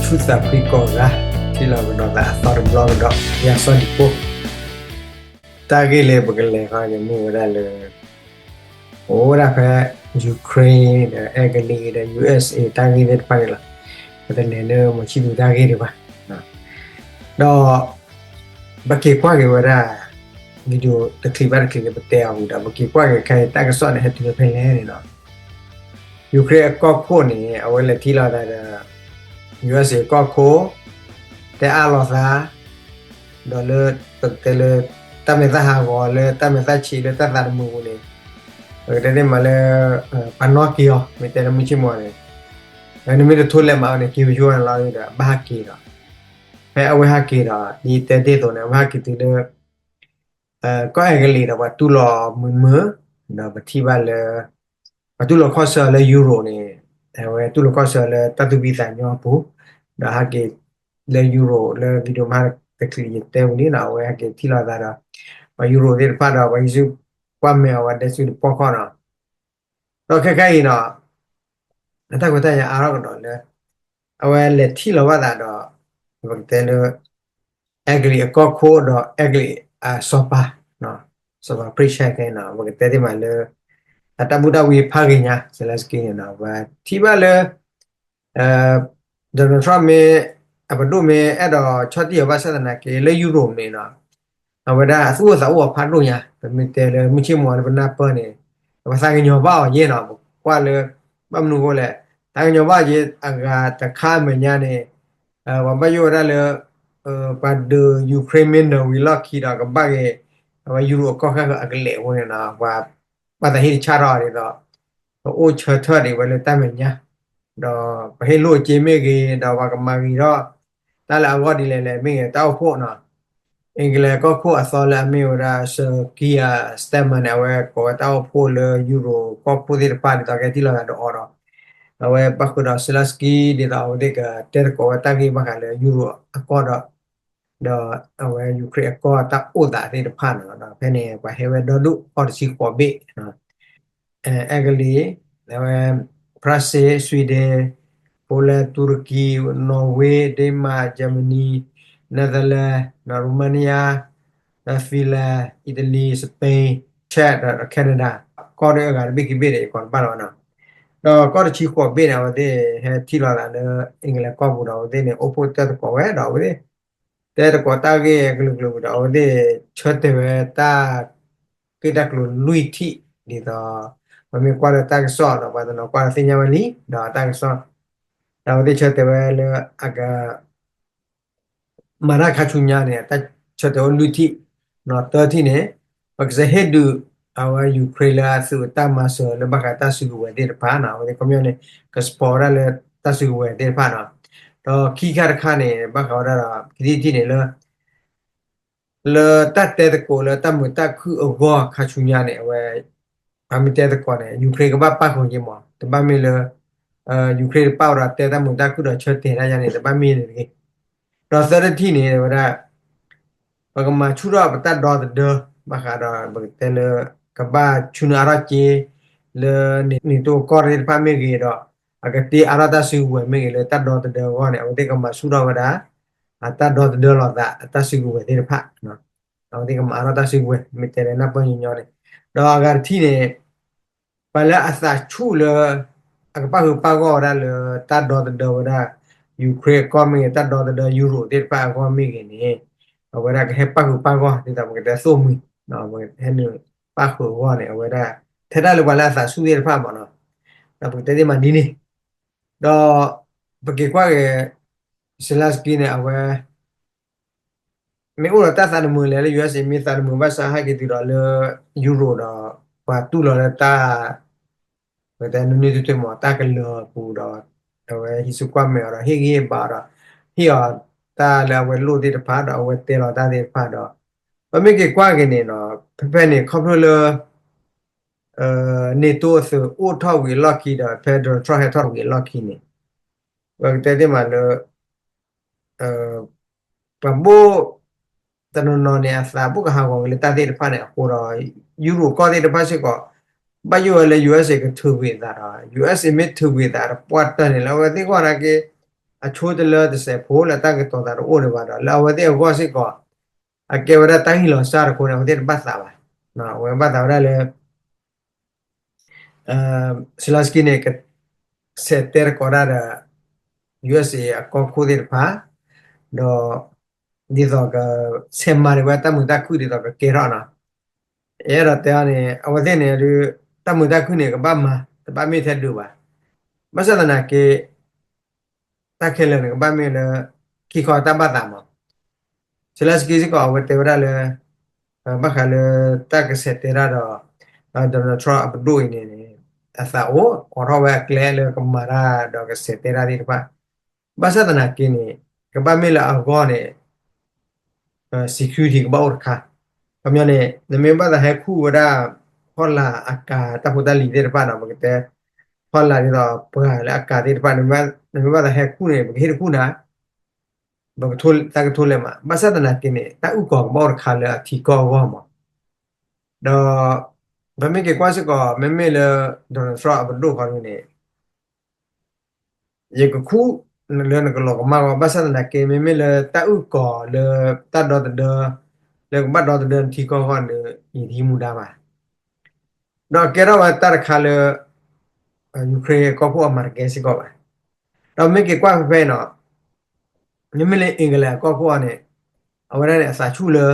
သူၣ်သးဖှံကိးဂၤ ထံၣ်လိာ်ကဒီးသးအသီတဘျီကဒီး ယၤစီၤဒံၣ်ဖိ တၢ်ဂ့ၢ်လၢပကလဲၤခီန့ၣ်မ့ၢ်ဝဲဒၣ်လၢ အိၣ်ဝဲဒၣ်ဖဲ Ukraine ဒီး Italy ဒီး ယူအက်စ်အေ တၢ်ဂ့ၢ်သ့ၣ်တဖၣ်န့ၣ်လီၤ. ပတလဲၤလၢမီၤဆံၣ်သူတၢ်ဂ့ၢ်ဒံးဘၣ်. ဒီး ပက့ၤကွၢ်က့ၤဝဲဒၣ် video တချံးဘၣ်တချံးန့ၣ် ပတဲအီၤဝံၤဒီး ပက့ၤကွၢ်က့ၤခဲအံၤတၢ်ကစီၣ်န့ၣ် ဟဲတုၤဖဲလဲၣ်န့ၣ်လီၤ. Ukraine အကီၢ်ခိၣ်န့ၣ် အဝဲလဲၤထံၣ်လိာ်သးဒီး ယူအက်စ်အေ ကီၢ်ခိၣ် တဲအါလိာ်သး ဒီးလၢ ပကတဲလၢ တၢ်မဲာ်သၣ်ဟးဂီၤလၢတၢ်မဲာ်သၣ်ဆံးလၢတၢ်သးတမုာ်ပူၤန့ၣ် ပကတဲသ့ၣ်မးလၢ ပှၤနီၣ်က့ၤအီၤ မ့ၢ်တဲလၢမုၢ်ဆ့ၣ်မီၤန့ၣ် နမ့ၢ်တထိလဲၤမးအီၤန့ၣ် က့ၤပဆိဝဲန့ၣ်လီၤဒီး အဘၣ်ဟးက့ၤဒီး ဖဲအဝဲဟဲက့ၤဒီး ဒ်တဲတ့ၢ်အသိးန့ၣ် အဝဲဟဲက့ၤတုၤလၢ ကီၢ်အဲကလံးဒီး ပှၤတူၢ်လိာ်မုာ်မုာ် ဒီးပထံၣ်ဘၣ်လၢ ပှၤတူၢ်လိာ်ခီၣ်ဆၢလၢ Europe န့ၣ် အဝဲတူၢ်လိာ်ခီၣ်ဆၢလၢတၢ်သူၣ်ဖှံသးညီအပူၤ ဒီးဟဲက့ၤလၢ Europe လၢ video မဟါတချုးယတဲဝံၤလံနီၤ အဝဲဟဲက့ၤထံၣ်လိာ်သးဒီး ပှၤ Europe သ့ၣ်တဖၣ်ဒီး ပှၤဟံးစုကွၢ်မဲာ်အီၤ ပှၤဒဲးဆူတပီၢ်ခီၣ်နီၤ ဒီးခဲခါအံၤနီၤ အတၢ်ခွဲးတၢ်ယာ်အါထီၣ်ကဒီးလၢ အဝဲလဲၤထံၣ်လိာ်ဘၣ်သးဒီး ပကတဲလၢ အဲကလံးအကီၢ်ခိၣ်ဒီး အဲကလံးအစီၤပၤ စီၤပၤ Prigozhin ခဲအံၤနီၤ ပကတဲသ့ၣ်မးလၢ အတၢ်ဘူၣ်တၢ်ဝံဖးဂ့ၤညါ Zelenskyy န့ၣ်နီၤ ပထံၣ်ဘၣ်လၢ Donald Trump မ့ၢ် အပဒိၣ်မ့ၢ်အဲၣ်ဒိးဆီၣ်တံၢ်အီၤဘၣ်ဆၣ်သနာ်က့ လၢ Europe န့ၣ်နီၤ အဝဲဒၣ်အသူၣ်အိၣ်သးအိၣ်အဖးဒိၣ်ညါ ပမ့ၢ်တဲလၢမုၢ်ဆ့ၣ်မီၤလၢပနၢ်ပၢၢ်န့ၣ် ပသးကညီၤဘၣ်အီၤယဲၢ်နီၤ ပကွၢ်လၢ ဘၣ်မနုၤအဃိလဲၣ် သးကညီၤဘၣ်အီၤယဲၢ်အဂၤတခါအမဲာ်ညါန့ၣ် ပှၤဘၣ်ယိၣ်ဝဲဒၣ်လၢ ပှၤဒုး Ukraine မ့ၢ်နၢၤဝံၤလီၢ်ခံဒီး ကဘၣ်က့ၤ အဝဲ Europe အကီၢ်ဃၣ်ဃၢၤအကလဲာ်အဃိန့ၣ်နီၤ ပှၤ ပှၤသးဟ့ၣ်တဆၣ်ထီၣ်ဒ်သိး ပအိၣ်ဆၢထၢၣ်ဒံးဝဲလၢတၢ်မဲာ်ညါ ဒီးပဟ့ၣ်လိၢ်အက့မ့ၢ်ဂ့ၤ ဒီးပှၤကမၤဂ့ၤထီၣ် တၢ်လၢအဂီၢ်ဒ်လဲၣ်လဲၣ်မ့ၢ်ဂ့ၤ တၢ်အိၣ်ဖှိၣ်နီၤ England ကီၢ်ခိၣ်အသီလၢအမ့ၢ်ဝဲဒၣ် Sir Keir Starmer န့ၣ် အဝဲကိးဝဲတၢ်အိၣ်ဖှိၣ်လၢ Europe ကီၢ်ခိၣ်သ့ၣ်တဖၣ်ဒ်သိးကဟဲထံၣ်လိာ်သးဒီးအီၤဒီး အဝဲပၣ်ဃုာ်ဒီး Zelenskyy ဒ်သိးအဝဲသ့ၣ်ကတဲသကိးဝဲတၢ်ဂ့ၢ်ဘၣ်ဃးလၢ Europe အကီၢ်ဒီး ဒီးအဝဲ Ukraine အကီၢ်တၢ်အိၣ်သးသ့ၣ်တဖၣ်နီၤ ဒီးဖဲန့ၣ် ပှၤဟဲဝဲဒီဒူၣ် ကီၢ်တဆံဃိးဘ့ၣ် အဲကလံး အဝဲ France Sweden Poland Turkey Norway Denmark Germany Netherlands Romania Finland Italy Spain Czech ဒီး Canada ကီၢ်ဒၣ်အဂၤတဘ့ၣ်ခံဘ့ၣ်ဒီး ယကိးတဘၣ်လီၤနီၤ ဒီးကီၢ်တဆံဃိးဘ့ၣ်န့ၣ် အဝဲသ့ၣ်ဟဲထံၣ်လိာ်သးလၢ England ကီၢ်ပူၤဒီး အဝဲသ့ၣ်န့ၣ် အိၣ်ဖှိၣ်တဲသကိးဝဲဒီး အဝဲသ့ၣ် တဲသကိးတၢ်ဂ့ၢ်ကလုာ်ကလုာ်ဒီး အဝဲသ့ၣ်ဆၢတဲာ်ဝဲတၢ် ဂ့ၢ်တၢ်ကျိၤလွံၢ်ထံၣ် ဒ်သိး ပမ့ၢ်ကွၢ်လၢတၢ်ကစီၣ်ဒီး ပှၤတနီၤကွၢ်လၢသ့ၣ်ညါဝဲလံ ဒီးတၢ်ကစီၣ် ဒီးအဝဲသ့ၣ်ဆၢတဲာ်ဝဲလၢ အက မၤတၢ်ခါဆူညါန့ၣ် တၢ်ဆၢတဲာ်အိၣ်လွံၢ်ထံၣ်, သၢထံၣ်န့ၣ် ပကစးဟ့ၣ်ဒုး အဝဲ Ukraine လၢအသုးအတၢ်မၤစၢၤလၢဘၣ်ဃးတၢ်စုကဝဲၤသ့ၣ်တဖၣ်နီၤ, အဝဲသ့ၣ်ခီပညီန့ၣ် က support ဝဲဒၣ်လၢတၢ်စုကဝဲၤသ့ၣ်တဖၣ်နီၤ, ဒီးခံခါတခါန့ၣ် ဘၣ်ဃးဝဲဒၣ်ဒီး ခံထံၣ်တထံၣ်န့ၣ်လၢ လၢတၢ်တဲသကိးလၢတၢ်မုာ်တၢ်ခုၣ်အဂီၢ်ခါဆူညါန့ၣ် အဝဲ ပှၤမ့ၢ်တဲသကိးန့ၣ် Ukraine ကဘၣ်ပၣ်ဃုာ်က့ၤမး, တဘၣ်မ့ၢ်လၢ Ukraine တပၣ်ဝဲဒီးတဲတၢ်မုာ်တၢ်ခုၣ်ဒီးဆၢတဲာ်တၢ်ယါန့ၣ် တဘၣ်မ့ၢ်န့ၣ်တဂ့ၤ. ဒီးသၢထံၣ်တထံၣ်န့ၣ် ဝဲဒၣ် ပကမၤဆူၣ်ထီၣ်ပတၢ်ဒီသဒၢ ဘၣ်ဃးဒီး ပကတဲလၢ ကဘၣ်ဆူနုာ်အါထီၣ်က့ၤ လၢ NATO ကီၢ်သ့ၣ်တဖၣ်မ့ၢ်ဂ့ၤဒီး အကတ့အါထီၣ်တၢ်စုကဝဲၤမ့ၢ်ဂ့ၤ လၢတၢ်ဒီသဒၢအဂီၢ်န့ၣ် အဝဲသ့ၣ်ကမၤဆူၣ်ထီၣ်ဝဲဒၣ် အတၢ်ဒီသဒၢလိာ်သး အတၢ်စုကဝဲၤသ့ၣ်တဖၣ် အဝဲသ့ၣ်ကမၤအါထီၣ်တၢ်စုကဝဲၤ မ့ၢ်တဲလၢနၢ်ပၢၢ်ညီညီန့ၣ်, ဒီးအဂၤတထံၣ်န့ၣ် ပှၤလၢအသးဆူၣ်လၢ အကပၣ်ဃုာ်ပၣ်ဂီၢ်ဝဲဒၣ်လၢတၢ်ဒီသဒၢဝဲဒၣ် Ukraine အကီၢ်မ့ၢ်ဂ့ၤ တၢ်ဒီသဒၢ Europe သ့ၣ်တဖၣ်အဂီၢ်မ့ၢ်ဂ့ၤန့ၣ် အဝဲဒၣ်ကဟဲပၣ်ဃုာ်ပၣ်ဂီၢ် ဒ်သိးပကတဲသိၣ်မှံၤ ဟဲနုာ်ပၣ်ဃုာ်အဂီၢ်န့ၣ် အဝဲဒၣ် ထဲဒၣ်လၢပှၤလၢအသးဆူၣ်သ့ၣ်တဖၣ်မးနီၤ, ဒီးပကတဲသ့ၣ်မးဒ်န့ၣ်, ဒီး ပက့ၤကွၢ်က့ၤ Zelenskyy န့ၣ် အဝဲ မ့ၢ်အိၣ်ဒီးတၢ်သးတမုာ်လဲၣ်လၢ ယူအက်စ် မ့ၢ်သးတမုာ်ဘၣ်ဆၣ် ဟဲက့ၤတုၤဒီးလၢ ယူရိၣ်ဒီး ပှၤတူၢ်လိာ်လၢတၢ် ပတဲနွံနွံထွဲထွဲမး တၢ်ကလၢၤအပူၤဒီး အဝဲဟံးစုကွၢ်မဲာ်အီၤဒီး ဟ့ၣ်ဂံၢ်ဟ့ၣ်ဘါဒီး ဟ့ၣ်အီၤတၢ်လၢအဝဲလိၣ်သ့ၣ်တဖၣ်ဒီး အဝဲတဲလီၤတၢ်သ့ၣ်တဖၣ်ဒီး ပမ့ၢ်က့ၤကွၢ်က့ၤန့ၣ်နီၤ ဖဲဖဲန့ၣ် ခီဖျိလၢ NATO အသုးအိၣ်ထီၣ်ဝံၤအလီၢ်ခံဒီး ဖဲ Donald Trump ဟဲထီၣ်ဝံၤအလီၢ်ခံန့ၣ် ပကတဲသ့ၣ်မးလၢ ပှၤဘိၣ် တနီၤနီၤန့ၣ် အသးဘိၣ်ကဟးဂီၤက့ၤလၢတၢ်သ့ၣ်တဖၣ်န့ၣ်အဃိဒီး ယူရိၣ်ကီၢ်သ့ၣ်တဖၣ်စ့ၢ်ကီး ဘၣ်ယိၣ်ဝဲလၢ ယူအက်စ် ကထုးကွံာ်အသးဒီး ယူအက်စ် မ့ၢ်ထုးကွံာ်အသးဒီး ပှၢ်တၢၢ်န့ၣ်လၢအဝဲသ့ၣ်ဂီၢ်နာ်က့ အဆိတလၢတစဲးဖိလၢတၢ်ကတိၤသးတအိၣ်ဒံးဘၣ်ဒီး လၢအဝဲသ့ၣ်အဂီၢ်စ့ၢ်ကီး အကဲဝဲဒၣ်တၢ်ဂံၢ်လီၤစၢ်တခီန့ၣ် အဝဲသ့ၣ်တဘၣ်သးဘၣ်. အဝဲဘၣ်သးဝဲဒၣ်လၢ Zelensky န့ၣ် ကဆဲးတဲတကိးတၢ်ဒီး ယူအက်စ်အေ အကီၢ်ခိၣ်သ့ၣ်တဖၣ် ဒီး ဒ်သိးက ဆဲးမၤဒံးဝဲတၢ်မုာ်တၢ်ခုၣ်ဒ်သိးကကဲထီၣ်နီၤ. ယအဲၣ်ဒိးတဲအီၤန့ၣ် အဝဲသ့ၣ်န့ၣ်ဒုး တၢ်မုာ်တၢ်ခုၣ်န့ၣ် ကဘၣ်မၤ တဘၣ်မ့ၢ်ထဲဒုးဘၣ်. ဘၣ်ဆၣ်သနာ်က့ တၢ်ခဲလၢာ်န့ၣ် ကဘၣ်မ့ၢ်လၢ ခံခီတၢ်ဘၣ်သးမး Zelensky စ့ၢ်ကီး အဝဲတဲဝဲဒၣ်လၢ ဘၣ်ဃးလၢတၢ်ကဆဲးတဲတၢ်ဒီး Donald Trump အပဒိၣ်အံၤန့ၣ်န့ၣ် အသးအိၣ် အိးထီၣ်ဝဲအကျဲလၢကမၤတၢ်ဒီးကဆဲးတဲတၢ်သ့ၣ်တဖၣ်. ဘၣ်ဆၣ်သနာ်က့န့ၣ် ကဘၣ်မ့ၢ်လၢအဂီၢ်န့ၣ် security ကဘၣ်အိၣ်တခါ. ခီပညီန့ၣ် နမ့ၢ်ဘၣ်သးဟဲခူၣ်ဝဲဒၣ် ဖီလာ်အကၤတၢ်ဖိတၢ်လံၤသ့ၣ်တဖၣ်နီၤ ပကတဲ ဖီလာ်ဒ်သိးပှၤလၢအကၤသ့ၣ်တဖၣ် နမ့ၢ်ဘၣ်သးဟဲခူၣ်န့ၣ် ပကဟ့ၣ်တခူၣ်နၤ ပကထိ တၢ်ကထိလဲၤမး. ဘၣ်ဆၣ်သနာ်က့န့ၣ် တၢ်အုၣ်ကီၤကဘၣ်အိၣ်တခါလၢအထံကီၢ်အဂီၢ်မး. ဒီး ပမ့ၢ်က့ၤကွၢ်စ့ၢ်ကီး မ့မ့ၢ်လၢ Donald Trump အပဒိၣ်ခီန့ၣ် ယကခူၣ်လၢနကလီၤကမၣ်ဂီၢ် ဘၣ်ဆၣ်သနာ်က့ မ့မ့ၢ်လၢတၢ်အုၣ်ကီၤလၢတၢ်ဒီသဒၢ လၢကဘၣ်ဒီသဒၢနထံကီၢ်ဂီၢ်န့ၣ် ယတဟံးမူဒါဘၣ်. ဒီးကဲထီၣ်ဝဲတၢ်တခါလၢ Ukraine အကီၢ်ခိၣ်အမၤတကဲစ့ၢ်ကီးဘၣ်. ဒီးမ့ၢ်က့ၤကွၢ်ဖဲဖဲနီၤ မ့မ့ၢ်လၢ England အကီၢ်ခိၣ်အီၤန့ၣ် အဝဲဒၣ်န့ၣ် အသးဆူၣ်လၢ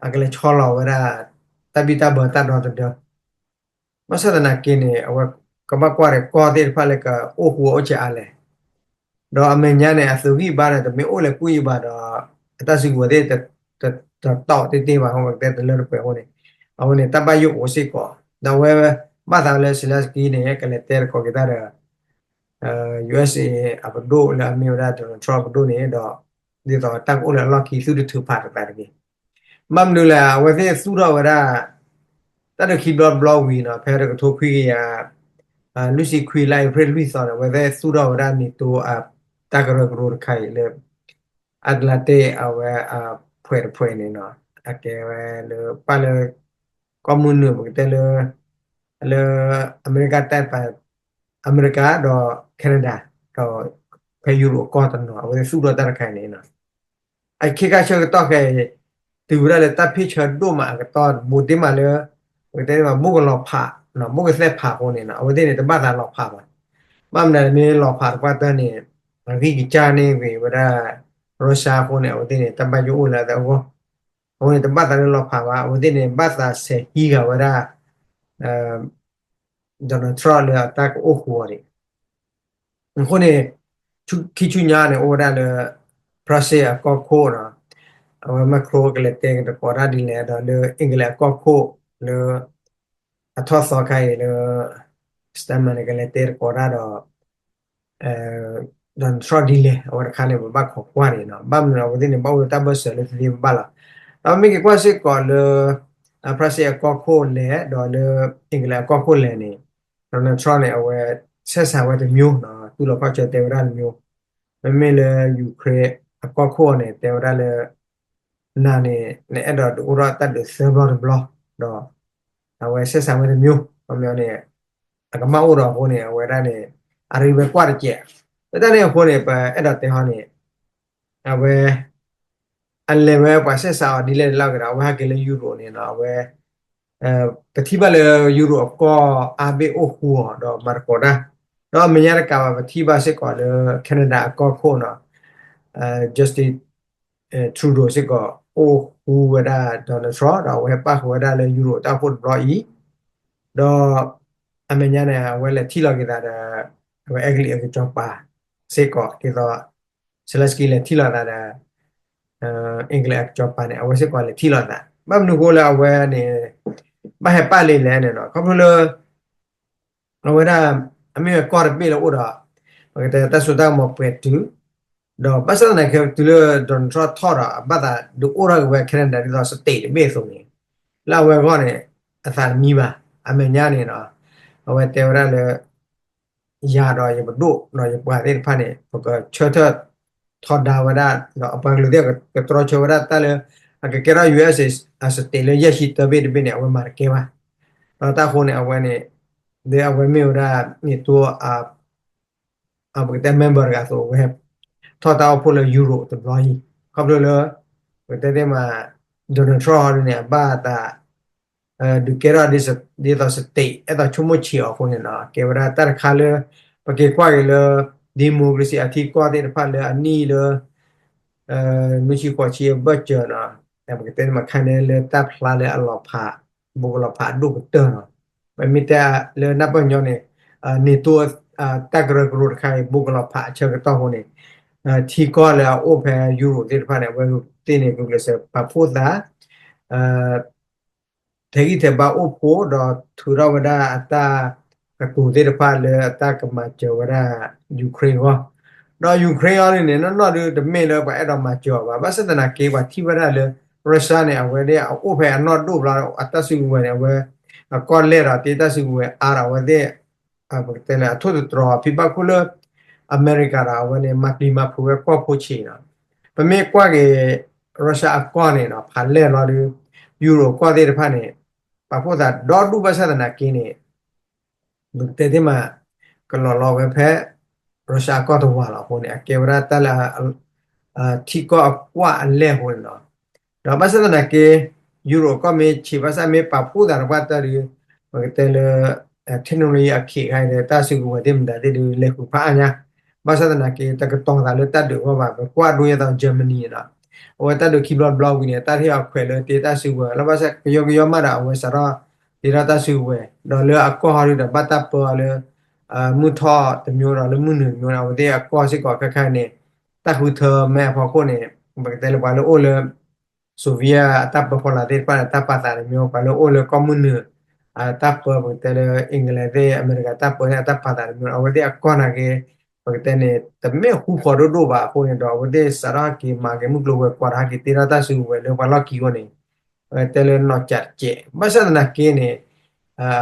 အကလဲၤဆီလီၤဝဲဒၣ် တၢ်ဘံၣ်တၢ်ဘၢတၢ်ဒီသဒၢ ဘၣ်ဆၣ်သနာ်က့န့ၣ် အဝဲကဘၣ်ကွၢ်ဒီးကီၢ်သ့ၣ်တဖၣ်လၢကအိၣ်ဃူအိၣ်ဆဲးအါလဲၣ်. ဒီးအမဲာ်ညါန့ၣ် အသုးဂံၢ်ဘါန့ၣ် တမ့ၢ်အိၣ်လၢကွံာ်ဘၣ်ဒီး အတၢ်စုကဝဲၤသ့ၣ် တတီၢ်တ့ၢ်တ့ၢ်ဘၣ် အဝဲကတဲတလၢတပှဲၤအဃိန့ၣ် အဝဲန့ၣ် တၢ်ဘၣ်ယိၣ်အိၣ်စ့ၢ်ကီး ဒီးအဝဲဘၣ်သးလၢ Zelensky န့ၣ် ကလဲၤတဲတကိးက့ၤတၢ်ဒီး ယူအက်စ်အေ အပဒိၣ်လၢအမ့ၢ်ဝဲဒၣ် Donald Trump အပဒိၣ်န့ၣ်ဒီး ဒ်သိးတၢ်ကအိၣ်လၢအလီၢ်ခံ သုတထုးဖးတသးတဂ့ၤ. ဘၣ်မနုၤလဲၣ် အဝဲသ့ၣ်သူၣ်ထီၣ်ဝဲဒၣ် တၢ်ဒုးခံဘျီတဘျီဝံၤနီၤ ဖဲတကထိခွံကယၤ လွံၢ်ဆံခွံလါအ့ဖြ့ၣ်လွံၢ်သီန့ၣ် အဝဲသ့ၣ်သူၣ်ထီၣ်ဝဲဒၣ် NATO အတၢ်ကရၢကရိတခါအံၤလၢ Atlantic အဝဲအဖှဲးတဖှဲးန့ၣ်နီၤ အကဲဝဲလၢပၣ်လၢ ကီၢ်မုၢ်နုာ် ပကတဲလၢ လၢအမဲရကၤတၢ်ပၤ အမဲရကၤဒီး Canada ဒီး ဖဲ Europe အကီၢ်တနီၤ အဝဲသ့ၣ်သူၣ်ထီၣ်တၢ်တခါအံၤန့ၣ်နီၤ အခဲခါဆၢကတီၢ်ခဲအံၤ တုၤဝဲဒၣ်လၢတၢ်ဖ့ၣ်ဆၢဒိၣ်မးအကတီၢ် ဘူးတ့ၢ်မးလၢ ပကတဲမး ဘိၣ်ကလီၤဖး ဘိၣ်ကသဲၣ်ဖးအဃိန့ၣ်နီၤ အဝဲသ့ၣ်န့ၣ် တဘၣ်သးလီၤဖးဘၣ်. ဘၣ်မနုၤမ့ၢ်လီၤဖးတပှၢ်တၢၢ်န့ၣ် အဂံၢ်ကစၢ်န့ၢ်ဂ့ၤဝဲဒၣ် Russia အဃိန့ၣ် အဝဲသ့ၣ်န့ၣ် တၢ်ဘၣ်ယိၣ်အိၣ်လၢအသးအဂီၢ် အဃိန့ၣ် တဘၣ်သးလၢလီၤဖးဘၣ် အဝဲသ့ၣ်န့ၣ် ဘၣ်သးဆဲးဟံးဂၤဝဲဒၣ် Donald Trump လၢအတၢ်ကအိၣ်ဃူအီၤန့ၣ် အဃိန့ၣ် ခံဆူညါန့ၣ် အိၣ်ဝဲဒၣ်လၢ France အကီၢ်ခိၣ်နီၤ အဝဲ Macron ကလဲၤတဲကသကိးတၢ်ဒ်လဲၣ်ဒီးလၢ England အကီၢ်ခိၣ်လၢ အထီၣ်သီခါအံၤလၢ Starmer န့ၣ် ကလဲၤတဲသကိးတၢ်ဒီး Donald Trump ဒ်လဲၣ် အဝဲတခါန့ၣ် ပဘၣ်ခိးကွၢ်န့ၣ်နီၤ ဘၣ်မနုၤအဝဲသ့ၣ်န့ၣ် ဘၣ်အိၣ်လၢတၢ်ဘၢၣ်စၢၤလၢသ့သ့ဘၣ်ဘၣ်လီၤ. ဒီးမ့ၢ်က့ၤကွၢ်စ့ၢ်ကီးလၢ France အကီၢ်ခိၣ်လဲၣ် ဒီးလၢ England အကီၢ်ခိၣ်လဲၣ်န့ၣ် Donald Trump န့ၣ် အဝဲ ဆက်ဆံ ဝဲတမျိုးနီၤ တူၢ်လိာ်ခီၣ်ဆၢတဲဝဲဒၣ်တမျိုး မ့မ့ၢ်လၢ Ukraine အကီၢ်ခိၣ်အီၤန့ၣ် တဲဝဲဒၣ်လၢ နၤန့ၣ် နအဲၣ်ဒိးဒုးအိၣ်ထီၣ်တၢ်ဒုးသၢဘျီတဘျီ ဒီး အဝဲ ဆက်ဆံ ဝဲတမျိုး ခီပညီန့ၣ် အကမၣ်အိၣ်ဒီးအဃိန့ၣ် အဝဲဒၣ်န့ၣ် အရံဝဲကွၢ်တစဲး လၢတၢ်န့ၣ်အဃိန့ၣ် ပအဲၣ်ဒိးတဲဟီန့ၣ် အဝဲ အလဲၤဝဲပှၤ ဆက်ဆံ အီၤဒ်လဲၣ်ဒ်လဲၣ်ကဒီး အဝဲဟဲက့ၤလၢ Europe န့ၣ်နီၤ အဝဲ ပထံၣ်ဘၣ်လၢ Europe အကီၢ်အါဘ့ၣ်အိၣ်ဃူအီၤဒီးမၤသကိးတၢ် ဒီးအမဲာ်ညါတကးဘၣ် ပထံၣ်ဘၣ်စ့ၢ်ကီးလၢ Canada အကီၢ်ခိၣ်နီၤ Justin Trudeau စ့ၢ်ကီး အိၣ်ဃူဝဲဒၣ် Donald Trump ဒီးအဝဲဟဲပၣ်ဃုာ်ဝဲဒၣ်လၢ Europe တၢ်အိၣ်ဖှိၣ်တဘျီအံၤ ဒီး အမဲာ်ညါန့ၣ် အဝဲလဲၤထံၣ်လိာ်က့ၤသးဒီး အဝဲအဲကလံးအကစီၤပၤစ့ၢ်ကီး ဒ်သိး Zelensky လဲၤထံၣ်လိာ်သးဒီး England အကစီၤပၤန့ၣ် အဝဲစ့ၢ်ကီးလဲၤထံၣ်လိာ်သး ဘၣ်မနုၤအဃိလၢအဝဲန့ၣ် ဘၣ်ဟဲပၣ်လံလဲၣ်န့ၣ်နီၤ ခီဖျိလၢ အဝဲဒၣ် အမ့ၢ်ဝဲကီၢ်တဘ့ၣ်လၢအိၣ်ဒီး ပကတဲတၢ်စိတၢ်ကမီၤပှဲၤတုၤ ဒီးဘၣ်ဆၣ်သနာ်က့တုၤလၢ Donald Trump ထီၣ်ဒီး အဘၣ်သးဒုးအိၣ်ထီၣ်က့ၤဝဲ Canada ဒ်သိး state တဘ့ၣ်အသိးန့ၣ် လၢအဝဲအဂီၢ်န့ၣ် အသးတမံဘၣ် အမဲာ်ညါန့ၣ်နီၤ အဝဲတဲဝဲဒၣ်လၢ ယၤဒီးယပဒိၣ်ဒီးယပှၤသ့ၣ်တဖၣ်န့ၣ် ပကဆၢထၢၣ်ထီဒါဝဲဒၣ် ဒီးအပှၤကလုာ်သ့ၣ်ကတြီဆၢဝဲဒၣ်တၢ်လၢ အကကဲထီၣ် ယူအက်စ် အ state လၢယဲၢ်ဆံတၢဘ့ၣ်တဘ့ၣ်န့ၣ် အဝဲမၤတကဲဘၣ် ဒီးတၢ်အဃိန့ၣ် အဝဲန့ၣ် ဒ်အဝဲမ့ၢ်ဝဲဒၣ် NATO အ ပကတဲ member တဂၤအသိး အဝဲ ထီၣ်တၢ်အိၣ်ဖှိၣ်လၢ Europe တဘျီအံၤ ခီဖျိလၢ ပကတဲသ့မး Donald Trump ဟီဒ်န့ၣ် အဘၣ်အသး ဒုးကဲထီၣ်ဒ်သိး state အဲၣ်ဒိးဆိကမိၣ်ဆံးအီၤအဃိန့ၣ်နီၤ ကဲဝဲဒၣ်တၢ်တခါလၢ ပက့ၤကွၢ်က့ၤလၢ democracy အထံကီၢ်သ့ၣ်တဖၣ်လၢအနံၣ်လၢ နွံဆံဃိးဆံအဘၢၣ်စၢၤနီၤ ပကတဲသ့မးခါန့ၣ်လၢတၢ်ဖျါလၢအလီၤဖး ဘိးကလီၤဖးအဒိၣ်ကတၢၢ်နီၤ ပမ့ၢ်တဲလၢနၢ်ပၢၢ်ညီန့ၣ် NATO တၢ်ကရၢကရိတခါအံၤ ဘိးကလီၤဖးအဆၢကတီၢ်အဃိန့ၣ် ထံကီၢ်လၢအအိၣ်ဖဲ Europe သ့ၣ်တဖၣ်န့ၣ် အဝဲသ့ၣ်န့ၣ် ကျဲးစၢးပာ်ဖှိၣ်သး ထဲးဂံၢ်ထဲးဘါအိၣ်ဖှိၣ် ဒီးထုးထီၣ်ဝဲဒၣ်အတၢ်ကတိၤသ့ၣ်တဖၣ်လၢအတၢ်ကမၤစၢၤဝဲဒၣ် Ukraine အဂီၢ်, ဒီး Ukraine အံၤန့ၣ် နီၢ်နီၢ်ဒုးတမ့ၢ်လၢပှၤအဲၣ်ဒိးမၤစၢၤအီၤဘၣ်. ဘၣ်ဆၣ်သနာ်က့ ပှၤထံၣ်ဝဲဒၣ်လၢ Russia န့ၣ် အဝဲဒၣ်အအိၣ်ဖဲအနီၢ်ဒိၣ်ဘျီ အတၢ်စုကဝဲၤန့ၣ် အဝဲအကီၢ်လဲၢ်ဒီးတ့တၢ်စုကဝဲၤအါဒီးအဝဲသ့ၣ် ပကတဲလၢအထိၣ်သတြီၤဖံးဘၣ်ခိၣ်လၢ အမဲရကၤဒီး အဝဲန့ၣ် မၤပျံၤမၤဖုးဝဲကီၢ်ဖိဆံးနီၤ. ပမ့ၢ်ကွၢ်က့ၤ Russia အကီၢ်န့ၣ်ဒီး ဖးလဲၢ်လီၤဒုး Europe ကီၢ်သ့ၣ်တဖၣ်န့ၣ် ပာ်ဖှိၣ်သးဒီဒူၣ်ဘၣ်ဆၣ်သနာ်က့န့ၣ် ပကတဲသ့မး ကလီၤလီၤဝဲဖဲ Russia အကီၢ်တဝၤလီၤအဃိန့ၣ် အကဲဝဲဒၣ်တၢ်လၢ ထံကီၢ်အကွၢ်အလဲၢ်အဃိန့ၣ်လီၤ. ဒီးဘၣ်ဆၣ်သနာ်က့ Europe ကီၢ်မ့ၢ်ဆံးဘၣ်ဆၣ်မ့ၢ်ပာ်ဖှိၣ်သးတပှၢ်တၢၢ်ဒီး ပကတဲလၢ technology အခ့အဂၤဒီး တၢ်စုကဝဲၤသ့ၣ်မတၤသ့ၣ်ဒီး လဲၤဃုာ်ဖးအါညါ, ဘၣ်ဆၣ်သနာ်က့ တကတီၤသးလၢတၢ်ဒုးအဂီၢ်ဘၣ်. ပကွၢ်ဒိယဲသိး Germany န့ၣ်ဒီး အဝဲတၢ်ဒုးခံဘျီတဘျီဝံၤန့ၣ် တၢ်ဟ့ၣ်အီၤခွဲးလၢတ့တၢ်စုကဝဲၤလီၤ. ဘၣ်ဆၣ်ကယီကယီမးဒီး အဝဲစးထီၣ်တ့ထီၣ်တၢ်စုကဝဲၤ ဒီးလၢအကီၢ်ဟီဒုဒီး ဘၣ်တၢ်ပၢအီၤလၢ မုၢ်ထီၣ်တမျိုးဒီးလၢမုၢ်နုာ်တမျိုးန့ၣ် အဝဲသ့ၣ်အကီၢ်စ့ၢ်ကီးခဲခါန့ၣ် တၢ်ဃုထၢမဲအဖီခိၣ်န့ၣ် ပကတဲလၢပှၤလၢအိၣ်လၢ Soviet အတၢ်ပၢဖီလာ်သ့ၣ်တဖၣ်န့ၣ် တၢ်ပာ်သးတမျိုး, ပှၤလၢအိၣ်လၢကီၢ်မုၢ်နုာ် အတၢ်ပၢ ပကတဲလၢ England သ့ၣ် အမဲရကၤတၢ်ပၢန့ၣ် အတၢ်ပာ်သးတမျိုး, အဝဲသ့ၣ်အကီၢ်နာ်က့ ပကတဲန့ၣ် တမ့ၢ်ဃူဃီၤဒိၣ်ဒိၣ်ဘၣ်အဃိန့ၣ်ဒီး အဝဲသ့ၣ်စးထီၣ်ဟဲက့ၤမၤက့ၤမုၢ်ကျိၤဝဲၤကွာ်ဒီး ဟဲက့ၤတ့ထီၣ်တၢ်စုကဝဲၤလၢပှၤလီၢ်ခံအဂီၢ်န့ၣ် ပကတဲလၢနီၢ်ကၠးတကဲး. ဘၣ်ဆၣ်သနာ်က့န့ၣ်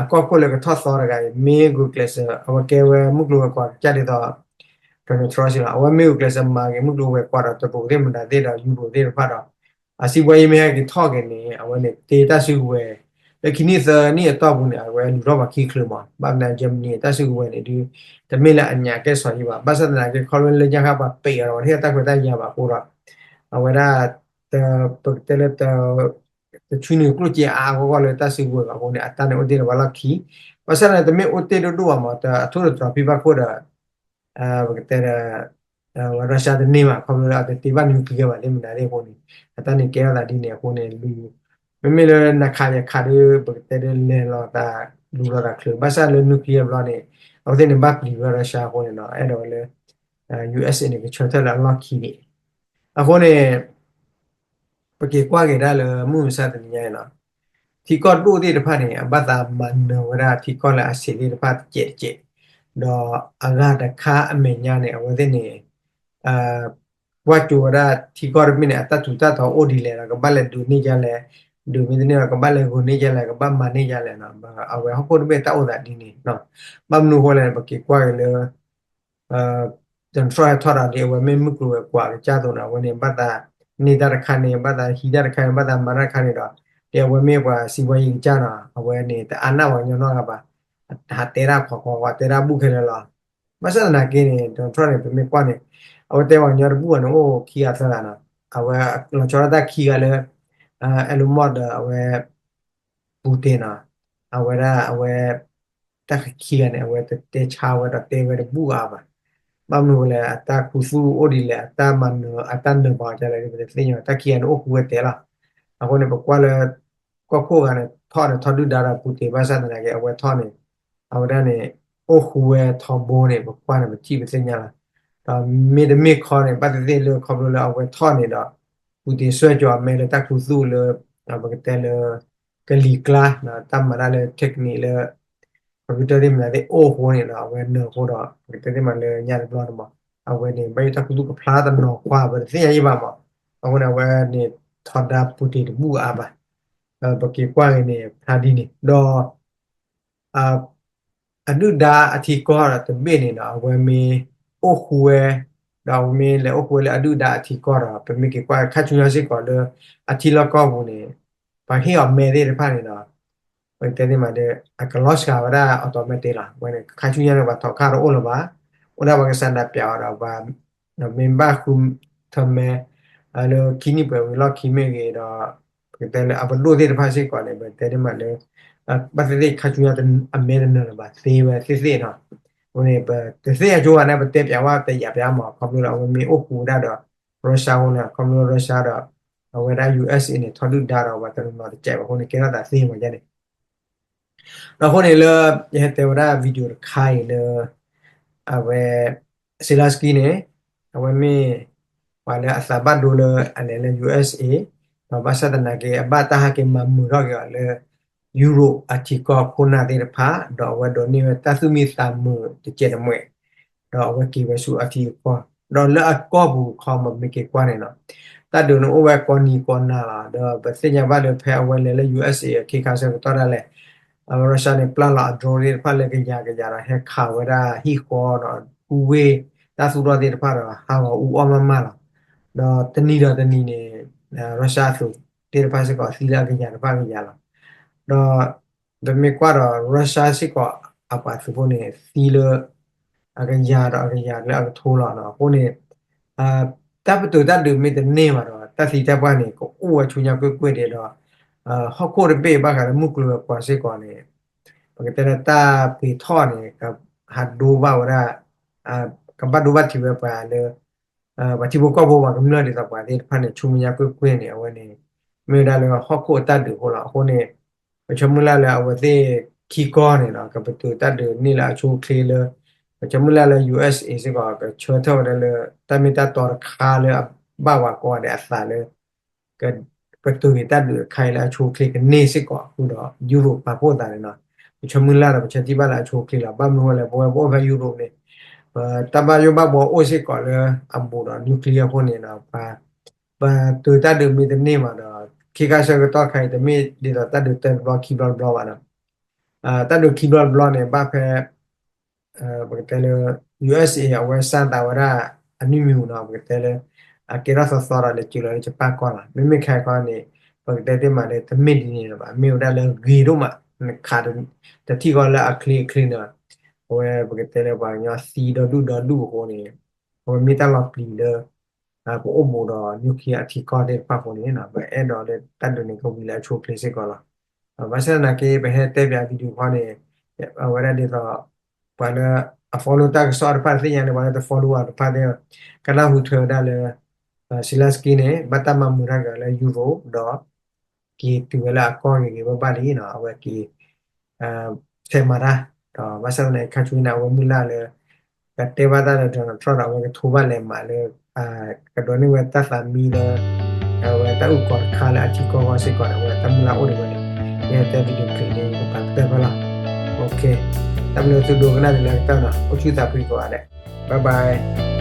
အကီၢ်ခိၣ်လၢကထီၣ်သီတဂၤအံၤ မ့ၢ်ဂုာ်ကျဲးစၢး အဝဲကဲဝဲမုၢ်ကျိၤဝဲၤကွာ်ကစၢ်ဒ်သိး Donald Trump စံးလီၤ. အဝဲမ့ၢ်ဂုာ်ကျဲးစၢးမၤက့ၤမုၢ်ကျိၤဝဲၤကွာ်ဒီး တရူးသ့ၣ်မတၤသ့ၣ်ဒီး ယူရိသ့ၣ်တဖၣ်ဒီး အစံးဘှီယံၤမ့ၢ်ဟဲက့ၤထီၣ်က့ၤန့ၣ် အဝဲန့ၣ်တ့တၢ်စုကဝဲၤ လၢခံနံၣ်သၢနံၣ်အတီၢ်ပူၤန့ၣ် အဝဲလူၤထီၣ်ပှၤခံချုးမး. ဘၣ်မနုၤ Germany တၢ်စုကဝဲၤန့ၣ်ဒုး တမ့ၢ်လၢအညးကဲစီၤယံၤဘၣ်. ဘၣ်ဆၣ်သနာ်က့ ခီဖျိလၢညါခါပှၤပဲာ်အီၤဒီး တဟ့ၣ်တၢ်ခွဲးတၢ်ယာ်ဘၣ်အဃိဒီး အဝဲဒၣ် ပကတဲလၢ တဆူနုာ်ကျိၣ်စ့အါအါဂီၢ်ဂီၢ်လၢတၢ်စုကဝဲၤဘၣ်အဃိန့ၣ် အတၢ်န့ၣ်အိၣ်တ့ၢ်လၢပှၤလီၢ်ခံ, ဘၣ်ဆၣ်န့ၣ် တမ့ၢ်အိၣ်တ့ၢ်ဒိၣ်ဒိၣ်ဘၣ်မး အထိၣ်သတြီၤဖံးဘၣ်ခိၣ်ဒီး ပကတဲဒီး Russia တန့ၢ်ဘၣ် ခီဖျိလၢအတတ့ဘၣ် nuclear ဘၣ်သ့ၣ်မတၤသ့ၣ်အဃိန့ၣ် အတၢ်န့ၣ်ကဲထီၣ်သးဒ်န့ၣ်အဃိန့ၣ် လူၤ မ့မ့ၢ်လၢနခးယခးဒီး ပကတဲဒီးလဲၤလီၤသး လူၤလီၤသးချုး ဘၣ်ဆၣ်လၢ nuclear ဘျီန့ၣ် အဝဲသ့ၣ်န့ၣ်ဘၣ်ပျံၤဝဲ Russia အဃိန့ၣ်ဒီး အဲၣ်ဒိးဝဲလၢ USA န့ၣ် ကဆၢထၢၣ်လၢအလီၢ်ခံန့ၣ် အဃိန့ၣ် ပက့ၤကွၢ်က့ၤဒၣ်လၢမုၢ်မဆါတနံၤညါအံၤလီၤ. ထံကီၢ်ဒိၣ်သ့ၣ်တဖၣ်န့ၣ် အဘၣ်သးမၤနၢၤဝဲဒၣ်ထံကီၢ်လၢအဆံးသ့ၣ်တဖၣ်တကဲးတကဲး, ဒီးအဂၤတခါအမဲာ်ညါန့ၣ် အဝဲသ့ၣ်န့ၣ် ကွၢ်ကၠိဝဲဒၣ်ထံကီၢ်တဘ့ၣ်န့ၣ် အတၢ်ထူးတၢ်တီၤအိၣ်ဒ်လဲၣ်ဒီး ကဘၣ်လဲၤဒုးန့ၢ်ဒ်လဲၣ်, ဒုးမ့ၢ်တန့ၢ်ဒီး ကဘၣ်လဲၤဂီၤန့ၢ်ဒ်လဲၣ်, ကဘၣ်မၤန့ၢ်ဒ်လဲၣ်နီၤ, အဝဲဟီၣ်ခိၣ်တဘ့ၣ်တၢ်အိၣ်သးဒ်န့ၣ်, ဘၣ်မနုၤအဃိလဲၣ် ပက့ၤကွၢ်က့ၤလၢ Donald Trump ဟဲထီၣ်ဒီး ဒ်အဝဲမ့ၢ်မုၢ်ကျိၤဝဲၤကွာ်ကစၢ်အသိးန့ၣ် အဝဲန့ၣ် ဘၣ်သးန့ၢ်တၢ်တခါန့ၣ် ဘၣ်သးဟံးတၢ်တခါန့ၣ် ဘၣ်သးမၤတၢ်တခါန့ၣ်ဒီး ဒ်အဝဲမ့ၢ်ပှၤစံးဘှီယံၤကစၢ်နီၤ အဝဲန့ၣ် တအါနၢ်ပှၤကညီနီတဂၤဘၣ်, ဟးတဲတၢ်ခီခီ တဲတၢ်ဘူၣ်ခဲလၢာ်လီၤ. ဘၣ်ဆၣ်သနာ်က့န့ၣ် Donald Trump န့ၣ် ပမ့ၢ်ကွၢ်န့ၣ် အဝဲတဲပှၤကညီတဘူၣ်ဘၣ်န့ၣ် အိၣ်ခံဂၤသၢဂၤနီၤ, အဝဲလီၤဆီဒၣ်တၢ်ခံဂၤလၢ Elon Musk ဒီးအဝဲ Putin နီၤ, အဝဲဒၣ်အဝဲ တၢ်ခံဂၤန့ၣ် အဝဲတတဲဆါဝဲဒီးတဲဝဲတဘူၣ်အါဘၣ်. ဘၣ်မနုၤလဲၣ် အတၢ်ခူသူၣ်အိၣ်ဒ်လဲၣ် အတၢ်မၤနၢၤ အတၢ်နၢၤပှၤကလဲၣ် ပတသ့ၣ်ညါ, တၢ်ခံဂၤန့ၣ်အိၣ်ဃူဝဲတဲလီၤ. အဃိန့ၣ် ပကွၢ်လၢ ကီၢ်ခိၣ်ဂၤန့ၣ် ထီၣ်န့ၣ်ထီၣ်ဒုၣ်ဒါဒီး Putin ဘၣ်ဆၣ်သနာ်က့ အဝဲထီၣ်န့ၣ် အဝဲဒၣ်န့ၣ် အိၣ်ဃူဝဲထီဘိန့ၣ် ပကွၢ်န့ၣ် ပထံၣ်ပသ့ၣ်ညါလီၤ. ဒီးမ့တမ့ၢ်ခီန့ၣ် ဘၣ်သ့ၣ်သ့ၣ်လၢခီဖျိလၢအဝဲထီၣ်န့ၣ်ဒီး Putin စွဲကီၤအမဲလၢတၢ်ခူသူၣ်လၢ ပကတဲလၢ ကလံၤကျါ တၢ်မၤတၢ်လၢ technique လၢ computer သ့ၣ်မနုၤသ့ၣ်အိၣ်အဃိန့ၣ်ဒီး အဝဲနၢၤအဃိဒီး ပကတဲသ့ၣ်မးလၢညါတဘျီန့ၣ်မး အဝဲန့ၣ်ဘၣ်ယိၣ်တၢ်ခူသူၣ်ကဖျါတနီၤခွါ ပတသ့ၣ်ညါယံၣ်ဘၣ်မး, အဃိန့ၣ် အဝဲန့ၣ်ထီဒါ Putin တဘူၣ်အါဘၣ်. ပက့ၤကွၢ်က့ၤန့ၣ် ဖျါဒ်န့ၣ် ဒီး အဒုၣ်ဒါအထံကီၢ်ဒီးတဘ့ၣ်န့ၣ်ဒီး အဝဲမ့ၢ်အိၣ်ဃူဝဲ ဒီးအဝဲမ့ၢ်လဲၤအိၣ်ဃူဝဲလၢအဒုၣ်ဒါအထံကီၢ်ဒီး ပမ့ၢ်က့ၤကွၢ်ခါဆူညါစ့ၢ်ကီးလၢ အထံလီၢ်ကီၢ်ပူၤန့ၣ် ပှၤဟ့ၣ်အီၤမဲသ့ၣ်တဖၣ်န့ၣ်ဒီး ပကတဲသ့ၣ်မးဒီး အကလီၤစှၤဝဲဒၣ် automatic လီၤ. အဝဲန့ၣ် ခါဆူညါန့ၣ် ပှၤထီၣ်ခါတအိၣ်လၢၤဘၣ်, အိၣ်ဒၣ်ပှၤကစၢ်ဒၣ်ပျးအီၤဒီးပှၤ ဒီးမ့ၢ်ဘၣ်ဃုထၢမဲ လၢခံနံၣ်ပှဲၤဝံၤလီၢ်ခံမ့ၢ်ဂ့ၤဒီး ပကတဲလၢအပဒိၣ်သ့ၣ်တဖၣ်စ့ၢ်ကီးန့ၣ် ပတဲဒ်မးလၢ ဘၣ်သ့ၣ်သ့ၣ်ခါဆူညါအမဲတနၢၤလၢၤဘၣ်သ့ဝဲသ့ၣ်သ့ၣ်နီၤ. အဃိန့ၣ် ပတသ့ၣ်ညါကၠိဘၣ်န့ၣ် ပတဲပၠးဝဲတယာ်ပၠးမး ခီဖျိလၢအဝဲမ့ၢ်အိၣ်ဃူဝဲဒၣ်ဒီး Russia အဃိန့ၣ် ခီဖျိ Russia ဒီး အဝဲဒၣ် U S A န့ၣ် ထီဒုၣ်ဒါဒီးပှၤတနီၤနီၤတကဲးဘၣ်အဃိန့ၣ် ကဲထီၣ်သးသ့မးဒ်န့ၣ် ဒီးအဃိန့ၣ်လၢ ယဟဲတဲဝဲဒၣ် video တခါအံၤလၢ အဝဲ Zelensky န့ၣ် အဝဲမ့ၢ် ပှၤလၢအသးဘၣ်ဒိလၢအလဲၤလၢ U S A ဒီးဘၣ်ဆၣ်သနာ်က့ အဘၣ်တၢ်ဟဲက့ၤမၤမုာ်ထီၣ်က့ၤအီၤလၢ Europe အထံကီၢ်ခိၣ်နၢ်သ့ၣ်တဖၣ် ဒီးအဝဲဒိးန့ၢ်ဝဲတၢ်သူၣ်မံသးမုာ်တစဲးတမှဲး ဒီးအဝဲက့ၤဝဲဆူအထံအကီၢ် ဒီးလၢအကီၢ်ပူၤခီမ့ၢ်က့ၤကွၢ်န့ၣ်နီၤ တၢ်ဒုးန့ၣ်အိၣ်ဝဲကိးနံၤကိးနၤလီၤ. ဒီးပသ့ၣ်ညါဘၣ်လၢဖဲအဝဲလဲၤလၢ U S A အခ့ခါဆၢကတီၢ်ဒၣ်လဲာ် Russia န့ၣ် ပျၢ်လီၤအ drone သ့ၣ်တဖၣ်လၢကယၤကယၤဒီးဟဲခးဝဲဒၣ်ဟံၣ်ဃီဒီး ကူဝ့ၢ် တၢ်သူၣ်ထီၣ်သ့ၣ်တဖၣ်ဒီးဟးဂီၤအူအီၣ်မးမးလီၤ. ဒီးတနံၤဒီးတနံၤန့ၣ် Russia အသုးသ့ၣ်တဖၣ်စ့ၢ်ကီးသံလၢအကယၤတဖၣ်ကယၤလီၤ. ဒီး ပမ့ၢ်ကွၢ်ဒီး Russia စ့ၢ်ကီးအပှၤသုးဖိန့ၣ် သံလၢ အကယၤဒီးအကယၤလၢအကထိလီၤ. အဃိန့ၣ် တၢ်ပတုာ်တၢ်ဒုးမ့ၢ်တန့ၢ်ဘၣ်ဒီး တၢ်သံတၢ်ပှၢ်န့ၣ် ကအိၣ်ဝဲဆူညါကွ့ၢ်ကွ့ၢ်ဒဲးဒီး ဟီၣ်ခိၣ်တဘ့ၣ်ဘၣ်ဃးလၢမုၢ်ကျိၤဝဲၤကွာ်စ့ၢ်ကီးန့ၣ် ပကတဲလၢတၢ်ပှ့ၤထီၣ်န့ၣ် ကဟးဒိဘၣ်ဝဲဒၣ် ကဘၣ်ဒိဘၣ်ထံးဝဲပှၤလၢ ပှၤထံဖိကီၢ်ဖိပှၤကမျၢၢ်ဒ်သိးပှၤသ့ၣ်တဖၣ်န့ၣ် ဆူမဲာ်ညါကွ့ၢ်ကွ့ၢ်န့ၣ် အဝဲန့ၣ် မ့ၢ်ဝဲဒၣ်လၢဟီၣ်ခိၣ်အတၢ်ဒုးအဃိလီၤ. အဃိန့ၣ် ပဆၢမုၢ်လၢ်လၢအဝဲသ့ၣ်ခံကီၢ်န့ၣ်လီၤ ကပတုာ်တၢ်ဒုးန့ၢ်လၢအဆိအချ့လၢ ပဆၢမုၢ်လၢ်လၢ U S A စ့ၢ်ကီး ကဆၢထၢၣ်ဝဲဒၣ်လၢ တၢ်မ့ၢ်တၢ်တီတခါလၢအဘၣ်ဝဲကိးဂၤဒဲးအသးလၢ ကပတုာ်က့ၤတၢ်ဒုးတခါအံၤလၢအဆိအချ့ကန့ၢ်စ့ၢ်ကီး ဃုာ်ဒီး Europe ပာ်ဖှိၣ်သးန့ၣ်လီၤ. ပဆၢမုၢ်လၢ်ဒီးပဆၢထံၣ်ဘၣ်လၢအဆိအချ့လီၤ. ဘၣ်မနုၤအဃိလဲၣ် ပဝဲပအိၣ်ဖဲ Europe န့ၣ် ပတၢ်ဘၣ်ယိၣ်ဘၣ်ဘှီအိၣ်စ့ၢ်ကီးလၢအဘူးဒီး nuclear အဃိန့ၣ်ဒီး ပတုာ်တၢ်ဒုးမ့ၢ်တန့ၢ်ဘၣ်ဒီး ခ့ခါဆၢကတီၢ်ခါအံၤ တမ့ၢ်ဒ်သိးတၢ်ဒုးတဘျီခံဘျီတဘျီဘၣ်ဒီး တၢ်ဒုးခံဘျီတဘျီန့ၣ် ဘၣ်ဖဲ ပကတဲလၢ U S A အဝဲစၢ်သးဝဲဒၣ် အနုမံၤနီၤ ပကတဲလၢ အကဲထီၣ်သီသီဒီးလဲၤစၢၤလီၤလၢယပၣ်ကီၢ်လီၤ. မ့မ့ၢ်ခဲခီန့ၣ် ပကတဲတ့ၢ်မးလၢ တမ့ၢ်ဒ်န့ၣ်လၢၤဘၣ် မ့ၢ်ဝဲဒၣ်လၢဂ့ၤဒိၣ်မး နခး တထံၣ်ဃီလၢအချ့အချ့န့ၣ် အဝဲပကတဲလၢပှၤကညီသံဒီဒူၣ်ဒီဒူၣ်အဃိန့ၣ် အဝဲမ့ၢ်တၢ်လီၤပျံၤလၢ ပအိၣ်ဘူးဒီး nuclear အထံကီၢ်သ့ၣ်တဖၣ်အဃိန့ၣ် ပအဲၣ်ဒိးလၢတၢ်ဒုးန့ၣ်ကဝံၤလၢအဆိအချ့စ့ၢ်ကီးလီၤ. ဘၣ်ဆၣ်သနာ်က့ ပဟဲတဲပၠး video ခီန့ၣ် အဝဲဒၣ်ဒ်သိး ပှၤလၢအ follow တၢ်ကစီၣ်တဖၣ်သ့ၣ်ညါန့ၣ် ပှၤလၢတ follow အီၤတဖၣ်သ့ၣ် ကနၢ်ဟူထွဲဝဲဒၣ်လၢ Zelensky န့ၣ် ဘၣ်တၢ်မၤမုာ်တၢ်က့ၤအီၤလၢ Europe ဒီး က့ၤတုၤဝဲလၢအကီၢ်ဂ့ၤဂ့ၤဘၣ်ဘၣ်လံနီၤ အဝဲက့ၤ ဆဲးမၤတၢ် ဒီးဘၣ်ဆၣ်သနာ်က့ ခါဆူညါန့ၣ် အဝဲမုၢ်လၢ်လၢ ကတဲဘၣ်တၢ်ဒီး Donald Trump ဒီး အဝဲကထိဘၣ်လဲၤမးလၢ ကဒိးန့ၢ်ဝဲတၢ်သးမံလၢ အဝဲတၢ်အုၣ်ကီၤတခါလၢအထံကီၢ်ဂီၢ်စ့ၢ်ကီးန့ၣ် အဝဲတၢ်မုၢ်လၢ်အိၣ်ဒံးဝဲန့ၣ် ယဟဲတဲ video clip န့ၣ် ကပာ်ကတၢၢ်ဖဲလီၤ. တၢ်ဘျုးသုဒိကနၣ်ဒံးလၢအကတၢၢ်နီၤ အိၣ်ဆူၣ်သးဖှံကိးဂၤဒဲး bye bye.